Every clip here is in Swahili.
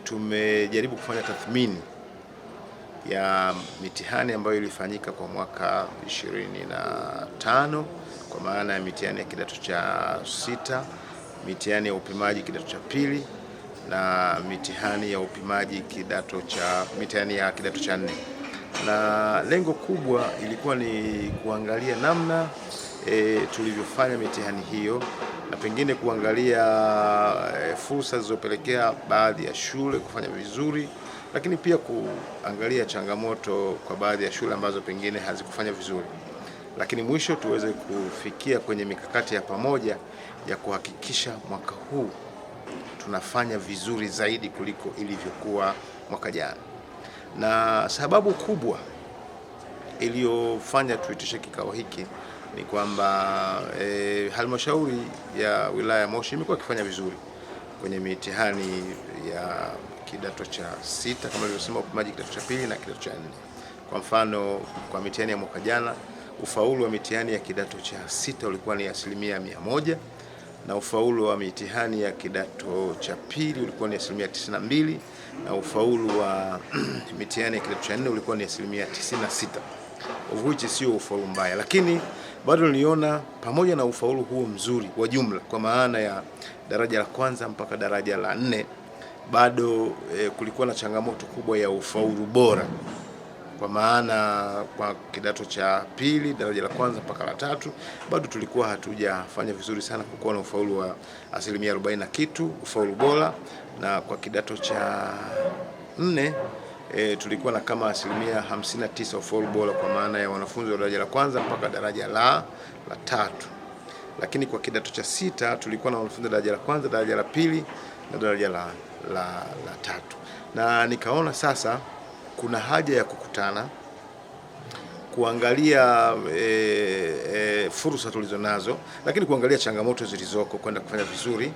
Tumejaribu kufanya tathmini ya mitihani ambayo ilifanyika kwa mwaka 25 kwa maana ya mitihani ya kidato cha sita, mitihani ya upimaji kidato cha pili na mitihani ya upimaji kidato cha mitihani ya kidato cha nne, na lengo kubwa ilikuwa ni kuangalia namna tulivyofanya mitihani hiyo na pengine kuangalia fursa zilizopelekea baadhi ya shule kufanya vizuri, lakini pia kuangalia changamoto kwa baadhi ya shule ambazo pengine hazikufanya vizuri, lakini mwisho tuweze kufikia kwenye mikakati ya pamoja ya kuhakikisha mwaka huu tunafanya vizuri zaidi kuliko ilivyokuwa mwaka jana. Na sababu kubwa iliyofanya tuitishe kikao hiki ni kwamba halmashauri ya wilaya ya Moshi imekuwa ikifanya vizuri kwenye mitihani ya kidato cha sita kama nilivyosema, upimaji kidato cha pili na kidato cha nne. Kwa mfano, kwa mitihani ya mwaka jana ufaulu wa mitihani ya kidato cha sita ulikuwa ni 100% na ufaulu wa mitihani ya kidato cha pili ulikuwa ni 92% na ufaulu wa mitihani ya kidato cha nne ulikuwa ni 96%, of which sio ufaulu mbaya, lakini bado niliona pamoja na ufaulu huo mzuri wa jumla kwa maana ya daraja la kwanza mpaka daraja la nne bado kulikuwa na changamoto kubwa ya ufaulu bora kwa maana kwa kidato cha pili daraja la kwanza mpaka la tatu bado tulikuwa hatujafanya vizuri sana, kukuwa na ufaulu wa 40% na kitu ufaulu bora, na kwa kidato cha nne tulikuwa na kama 59% ufaulu bora kwa maana ya wanafunzi wa daraja la kwanza mpaka daraja la tatu. Lakini kwa kidato cha sita tulikuwa na wanafunzi daraja la kwanza, daraja la pili na daraja la tatu, na nikaona sasa kuna haja ya kukutana kuangalia fursa tulizonazo, lakini kuangalia changamoto zilizoko kwenda kufanya vizuri,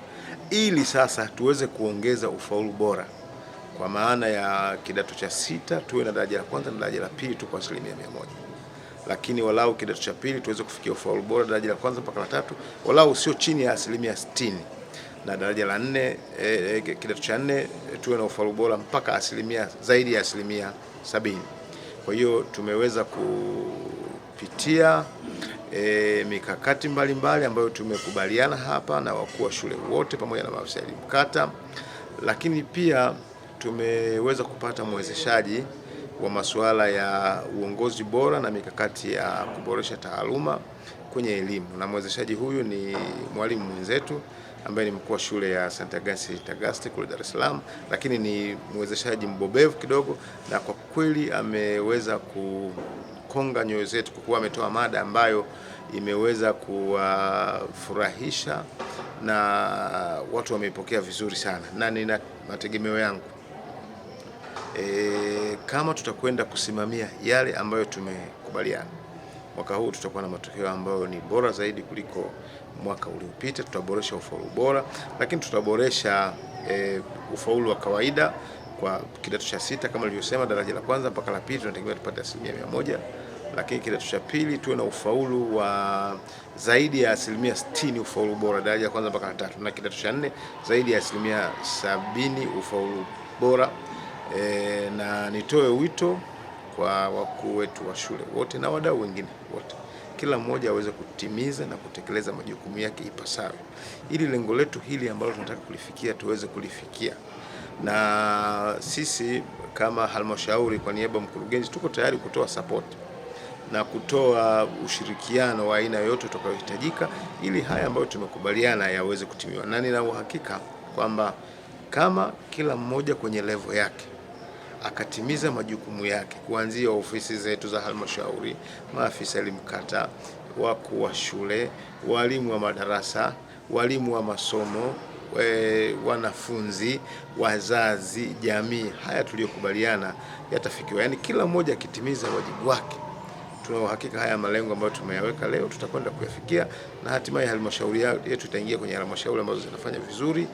ili sasa tuweze kuongeza ufaulu bora kwa maana ya kidato cha sita tuwe na daraja la kwanza na daraja la pili tu kwa 100%, lakini walau kidato cha pili tuweze kufikia ufaulu bora daraja la kwanza mpaka la tatu walau sio chini ya 60%, na daraja la nne kidato cha nne tuwe na ufaulu bora mpaka zaidi ya 70%. Kwa hiyo tumeweza kupitia mikakati mbalimbali ambayo tumekubaliana hapa na wakuu wa shule wote pamoja na maafisa elimu kata, lakini pia tumeweza kupata mwezeshaji wa masuala ya uongozi bora na mikakati ya kuboresha taaluma kwenye elimu, na mwezeshaji huyu ni mwalimu mwenzetu ambaye ni mkuu wa shule ya St. Agnes Tagaste kule Dar es Salaam, lakini ni mwezeshaji mbobevu kidogo, na kwa kweli ameweza kukonga nyoyo zetu kwa kuwa ametoa mada ambayo imeweza kuwafurahisha na watu wameipokea vizuri sana, na nina mategemeo yangu kama tutakwenda kusimamia yale ambayo tumekubaliana mwaka huu tutakuwa na matokeo ambayo ni bora zaidi kuliko mwaka uliopita. Tutaboresha ufaulu bora, lakini tutaboresha ufaulu wa kawaida kwa kidato cha sita kama nilivyosema, daraja la kwanza mpaka la pili tunategemea tupate 100%, lakini kidato cha pili tuwe na ufaulu wa zaidi ya 60% ufaulu bora daraja la kwanza mpaka la tatu, na kidato cha nne zaidi ya 70% ufaulu bora. Na nitoe wito kwa wakuu wetu wa shule wote na wadau wengine wote, kila mmoja aweze kutimiza na kutekeleza majukumu yake ipasavyo, ili lengo letu hili ambalo tunataka kulifikia tuweze kulifikia. Na sisi kama halmashauri, kwa niaba ya mkurugenzi, tuko tayari kutoa support na kutoa ushirikiano wa aina yoyote utakayohitajika ili haya ambayo tumekubaliana yaweze kutimiwa, na nina uhakika kwamba kama kila mmoja kwenye level yake akatimiza majukumu yake, kuanzia ofisi zetu za halmashauri, maafisa elimu kata, wakuu wa shule, walimu wa madarasa, walimu wa masomo, wanafunzi, wazazi, jamii, haya tuliyokubaliana yatafikiwa. Yaani kila mmoja akitimiza wajibu wake, tuna uhakika haya malengo ambayo tumeyaweka leo tutakwenda kuyafikia, na hatimaye halmashauri yetu itaingia kwenye halmashauri ambazo zinafanya vizuri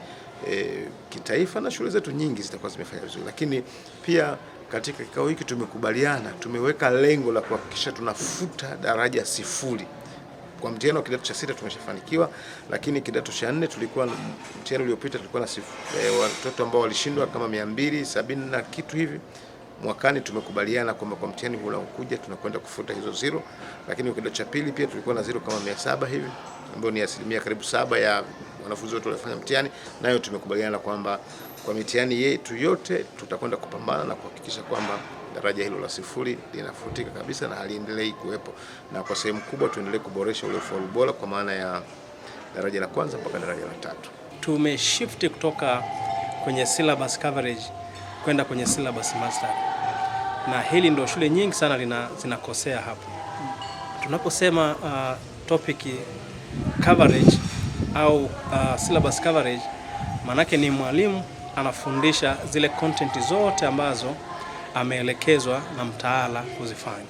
kitaifa, na shule zetu nyingi zitakuwa zimefanya vizuri. Lakini pia katika kikao hiki tumekubaliana, tumeweka lengo la kuhakikisha tunafuta daraja 0 Kwa mtihani wa kidato cha sita tumeshafanikiwa, lakini kidato cha nne tulikuwa, mtihani uliopita tulikuwa na watoto ambao walishindwa kama 270 na kitu hivi. Mwakani tumekubaliana kwamba kwa mtihani huu unaokuja tunakwenda kufuta hizo zero, lakini kidato cha pili pia tulikuwa na zero kama 700 hivi, ambayo ni asilimia karibu 7 ya wanafunzi wote waliofanya mtihani. Nayo tumekubaliana kwamba kwa mitihani yetu yote tutakwenda kupambana na kuhakikisha kwamba daraja hilo la sifuri linafutika kabisa na haliendelei kuwepo, na kwa sehemu kubwa tuendelee kuboresha ule ufaulu bora kwa maana ya daraja la kwanza mpaka daraja la tatu. Tumeshift kutoka kwenye syllabus coverage kwenda kwenye syllabus mastery, na hili ndio shule nyingi sana zinakosea hapo. Tunaposema topic coverage au syllabus coverage, maanake ni mwalimu anafundisha zile content zote ambazo ameelekezwa na mtaala kuzifanya.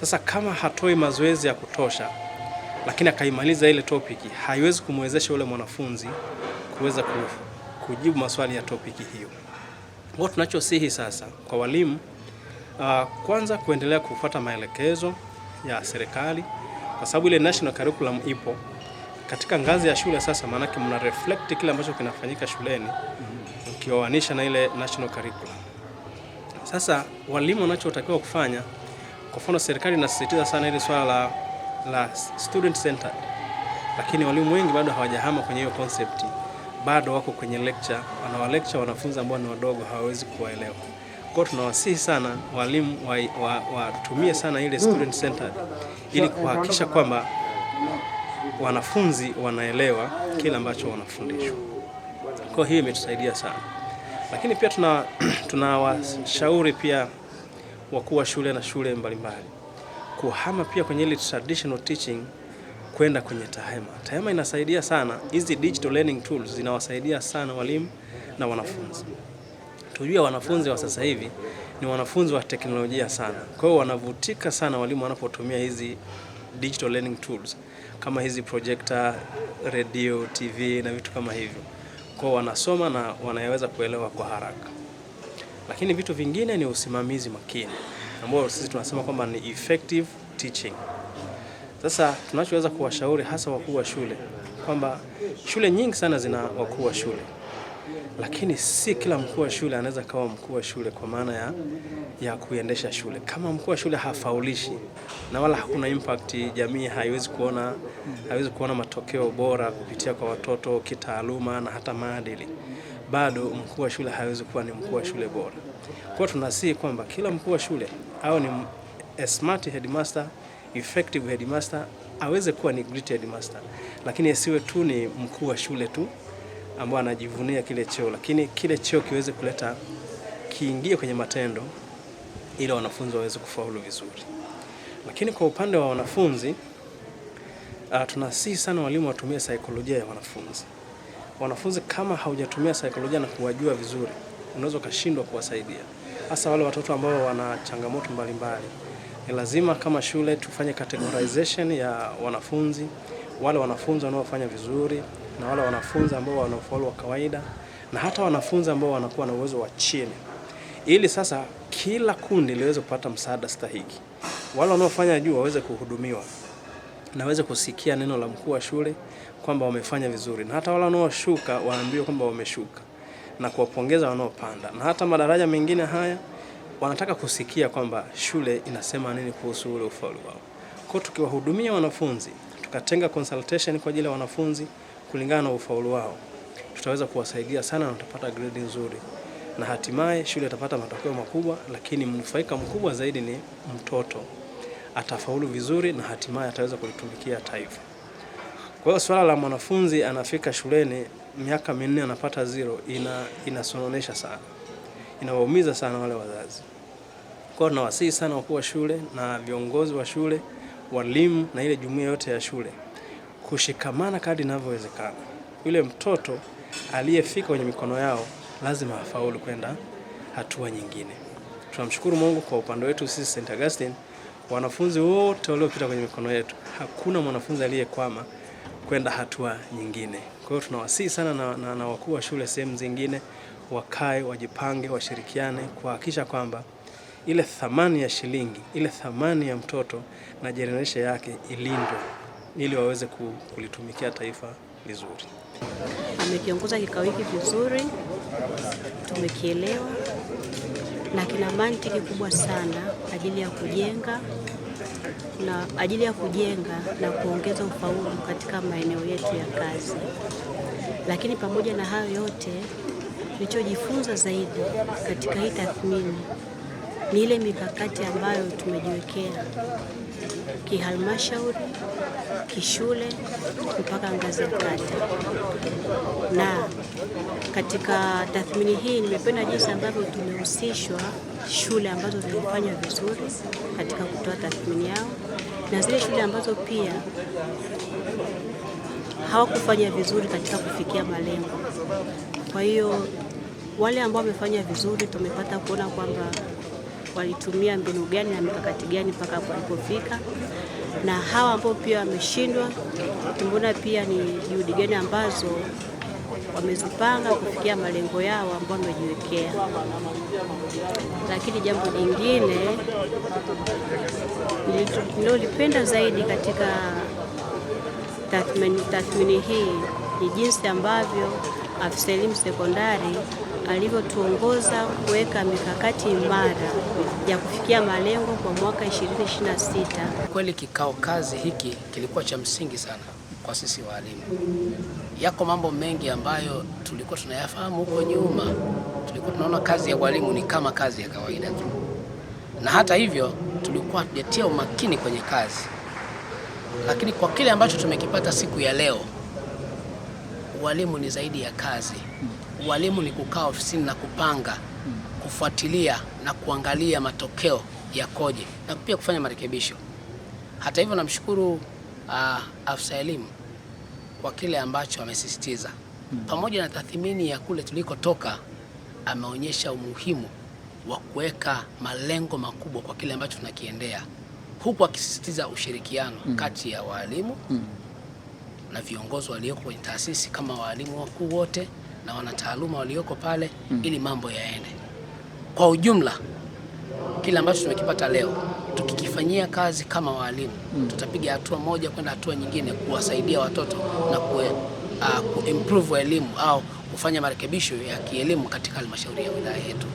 Sasa kama hatoi mazoezi ya kutosha, lakini akaimaliza ile topic, haiwezi kumwezesha yule mwanafunzi kuweza kujibu maswali ya topic hiyo. Kwa tunachosihi sasa kwa walimu, kwanza kuendelea kufuata maelekezo ya serikali, kwa sababu ile national curriculum ipo katika ngazi ya shule. Sasa maanake mna reflect kile ambacho kinafanyika shuleni mkioanisha na ile national curriculum. Sasa walimu wanachotakiwa kufanya, kwa mfano serikali inasisitiza sana ile swala la student centered, lakini walimu wengi bado hawajahama kwenye hiyo concept, bado wako kwenye lecture, wanawa lecture wanafunzi ambao ni wadogo, hawawezi kuwaelewa. Kwa hiyo tunawasihi sana walimu watumie sana ile student centered ili kuhakikisha kwamba wanafunzi wanaelewa kile ambacho wanafundishwa. Kwa hiyo imetusaidia sana, lakini pia tunawashauri pia wakuu wa shule na shule mbalimbali kuhama pia kwenye ile traditional teaching kwenda kwenye TAHEMA. TAHEMA inasaidia sana, hizi digital learning tools zinawasaidia sana walimu na wanafunzi. Tujue wanafunzi wa sasa hivi ni wanafunzi wa teknolojia sana, kwa hiyo wanavutika sana walimu wanapotumia hizi digital learning tools kama hizi projector, radio, TV na vitu kama hivyo. Kwa wanasoma na wanaweza kuelewa kwa haraka. Lakini vitu vingine ni usimamizi makini ambao sisi tunasema kwamba ni effective teaching. Sasa tunachoweza kuwashauri hasa wakuu wa shule kwamba shule nyingi sana zina wakuu wa shule, lakini si kila mkuu wa shule anaweza kawa mkuu wa shule kwa maana ya kuendesha shule. Kama mkuu wa shule hafaulishi na wala hakuna impact, jamii haiwezi kuona matokeo bora kupitia kwa watoto kitaaluma na hata maadili, bado mkuu wa shule hawezi kuwa ni mkuu wa shule bora. Kwa hiyo tunasihi kwamba kila mkuu wa shule au ni a smart headmaster, effective headmaster, aweze kuwa ni great headmaster, lakini asiwe tu ni mkuu wa shule tu ambao anajivunia kile cheo, lakini kile cheo kiweze kuleta kiingie kwenye matendo ili wanafunzi waweze kufaulu vizuri. Lakini kwa upande wa wanafunzi, tunasihi sana walimu watumie saikolojia ya wanafunzi. Wanafunzi kama haujatumia saikolojia na kuwajua vizuri, unaweza ukashindwa kuwasaidia, hasa wale watoto ambao wana changamoto mbalimbali. Ni lazima kama shule tufanye categorization ya wanafunzi, wale wanafunzi wanaofanya vizuri na wale wanafunzi ambao wana ufaulu wa kawaida na hata wanafunzi ambao wanakuwa na uwezo wa chini, ili sasa kila kundi liweze kupata msaada stahiki. Wale wanaofanya juu waweze kuhudumiwa na waweze kusikia neno la mkuu wa shule kwamba wamefanya vizuri, na hata wale wanaoshuka waambiwe kwamba wameshuka na kuwapongeza wanaopanda, na hata madaraja mengine haya wanataka kusikia kwamba shule inasema nini kuhusu ule ufaulu wao. Kwa tukiwahudumia wanafunzi, tukatenga consultation kwa ajili ya wanafunzi kulingana na ufaulu wao, tutaweza kuwasaidia sana na tutapata grade nzuri, na hatimaye shule itapata matokeo makubwa, lakini mnufaika mkubwa zaidi ni mtoto, atafaulu vizuri na hatimaye ataweza kulitumikia taifa. Kwa hiyo swala la mwanafunzi anafika shuleni miaka 4 anapata zero, inasononesha sana, inawaumiza sana wale wazazi. Kwa hiyo tunawasihi sana wakuu wa shule na viongozi wa shule, walimu na ile jumuiya yote ya shule kushikamana kadri inavyowezekana. Yule mtoto aliyefika kwenye mikono yao lazima afaulu kwenda hatua nyingine. Tunamshukuru Mungu kwa upande wetu sisi St. Augustine, wanafunzi wote waliopita kwenye mikono yetu, hakuna mwanafunzi aliyekwama kwenda hatua nyingine. Kwa hiyo tunawasihi sana na wakuu wa shule sehemu zingine wakae, wajipange, washirikiane kuhakikisha kwamba ile thamani ya shilingi, ile thamani ya mtoto na generation yake ilindwe. ili waweze kulitumikia taifa vizuri. Amekiongoza kikao hiki vizuri, tumekielewa na kina mantiki kubwa sana ajili ya kujenga na kuongeza ufaulu katika maeneo yetu ya kazi. Lakini pamoja na hayo yote, nilichojifunza zaidi katika hii tathmini ni ile mikakati ambayo tumejiwekea kihalmashauri, kishule mpaka ngazi ya kata. Na katika tathmini hii nimependa jinsi ambavyo tumehusishwa shule ambazo zilifanya vizuri katika kutoa tathmini yao na zile shule ambazo pia hawakufanya vizuri katika kufikia malengo. Kwa hiyo wale ambao wamefanya vizuri tumepata kuona kwamba walitumia mbinu gani na mikakati gani mpaka hapo walipofika, na hawa ambao pia wameshindwa tumeona pia ni juhudi gani ambazo wamezipanga kufikia malengo yao ambao wamejiwekea. Lakini jambo jingine nililolipenda zaidi katika tathmini hii ni jinsi ambavyo afisa elimu sekondari alivyotuongoza kuweka mikakati imara ya kufikia malengo kwa mwaka 2026. Kweli kikao kazi hiki kilikuwa cha msingi sana kwa sisi walimu. Yako mambo mengi ambayo tulikuwa tunayafahamu huko nyuma, tulikuwa tunaona kazi ya walimu ni kama kazi ya kawaida tu, na hata hivyo tulikuwa hatujatia umakini kwenye kazi, lakini kwa kile ambacho tumekipata siku ya leo, walimu ni zaidi ya kazi. Walimu ni kukaa ofisini na kupanga, kufuatilia na kuangalia matokeo yakoje na pia kufanya marekebisho. Hata hivyo, namshukuru afisa elimu kwa kile ambacho amesisitiza. Pamoja na tathmini ya kule tulikotoka, ameonyesha umuhimu wa kuweka malengo makubwa kwa kile ambacho tunakiendea, huku akisisitiza ushirikiano kati ya walimu na viongozi walioko kwenye taasisi kama walimu wakuu wote na wanataaluma walioko pale ili mambo yaende. Kwa ujumla, kile ambacho tumekipata leo tukikifanyia kazi kama walimu tutapiga hatua moja kwenda hatua nyingine kuwasaidia watoto na kuimprove elimu au kufanya marekebisho ya kielimu katika halmashauri ya wilaya yetu.